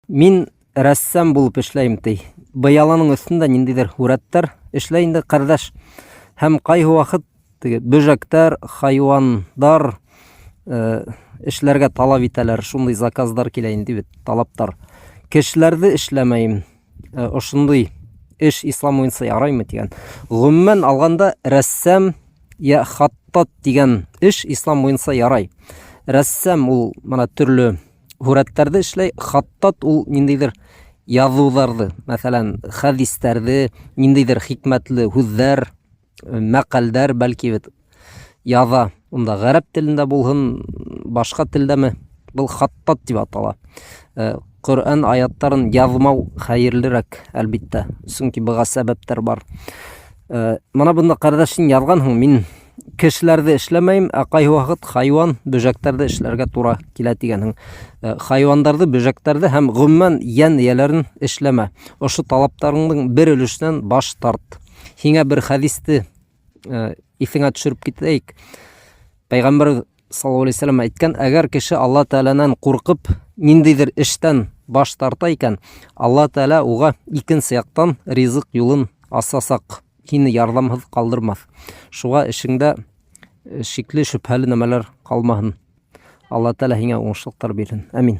Мин рәссам булып эшләйем, ти. Быяланың өстендә ниндидер һүрәттәр эшләй инде кардәш. Һәм кайһы вакыт теге бөҗәктәр, хайвандар э, эшләргә талап итәләр. Шундый заказдар килә инде бит, талаптар. Кешеләрде эшләмәйем. Э, ошондый эш ислам буенча яраймы дигән. Гомумән алганда рәссам я хаттат дигән эш ислам буенча ярай. Рәссам ул менә төрле һүрәтләрде эшләй, хаттат ул ниндидер язуларны, мәсәлән, хәдисләрне, ниндидер хикмәтле һүзләр, мәкальдәр бәлки бит яза. Унда гарәп телендә булһын, башка телдәме, был хаттат дип атала. Э, Коръән аятларын язмау хәерлерәк, әлбиттә, чөнки быга сәбәпләр бар. Э, Мына бында кардәшең язганһың, мин кешеләрҙе эшләмәйем, ә ҡайһы ваҡыт хайуан, бөжәктәрҙе эшләргә тура килә тигәнһең. Э, хайуандарҙы, бөжәктәрҙе һәм ғөмүмән йән эйәләрен эшләмә. Ошо талаптарыңдың бер өлөшөнән баш тарт. Һиңә бер хәдисте э, иҫеңә төшөрөп китәйек. Пәйғәмбәр саллаллаһу алейһи вәсәләм әйткән, әгәр кеше Алла Тәгаләнән куркып, ниндәйҙер эштән баш тарта икән, Алла Тәгалә уға икенсе яҡтан ризыҡ юлын асасаҡ, һине ярҙамһыҙ ҡалдырмаҫ. Шуға эшеңдә э, шикле, шөбһәле нәмәләр ҡалмаһын. Алла Тәгалә һиңә уңышлыҡтар бирһен. Амин.